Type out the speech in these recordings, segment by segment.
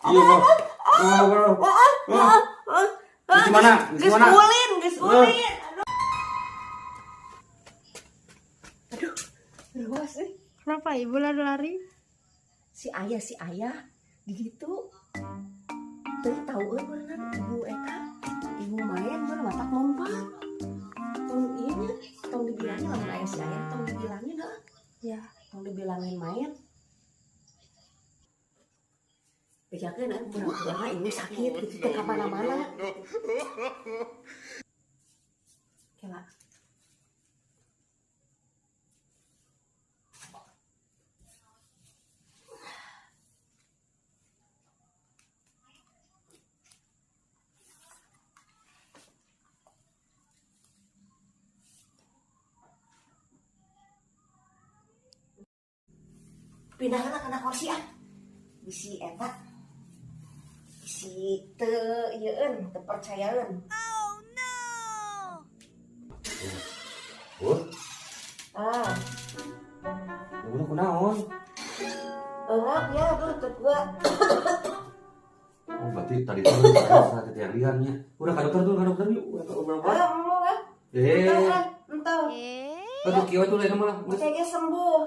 Iya, Bang. Gimana? Geus Gimana? ulin, geus ulin. Aduh. Aduh, ruas euy. Kenapa ibu lari-lari? Si ayah di ditu. Teu tahu euy beunang ibu eta. Ibu main beunang matak lompat. Tong ieu nya, tong dibilangin lamun aya si ayah tong dibilangin heuh. Ya. Tong dibilangin main. Bejakeun euy pura-pura ibu sakit gitu teu ka mana-mana. Kela. Pindah kana kursi ah. Bisi eta. Bisi teu ieueun, teu percayaeun. Oh, Ah, ibu kunaon? Eungap ya, aduh teu kuat. Oh, berarti tadi tuh saya ketindihan nya. Udah ke dokter tuh, ke dokter yuk. Udah ke berapa? Ah, mau ah. Eh, Entah, entah. aduh kieu tuh lain mah. Geus. Kayaknya sembuh.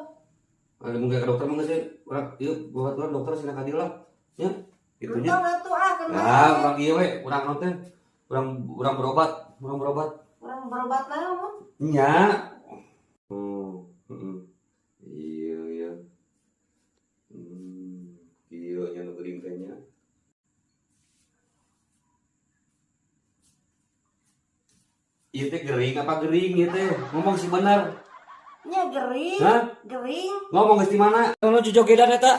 Ada mungkin ke dokter mah geus urang ieu bawa tuan dokter sina kadil lah. Ya, itunya. Entah atuh ah kenapa. Nah, urang ieu we, urang naon teh? Urang urang berobat, urang berobat. Urang berobat naon? Nya. Oh, heeh. Iya, iya. Iya nya nu geuring teh nya. Ieu teh gering apa gering ieu teh? Ngomong sih bener. Nya gering. Hah? Gering. Ngomong geus di mana? Nu jojogedan eta.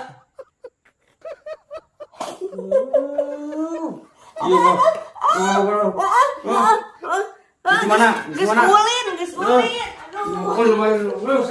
Iya, Bang. Oh, Di mana? Di Geus mana? ulin, geus ulin. Aduh. Oh, lumayan. Terus.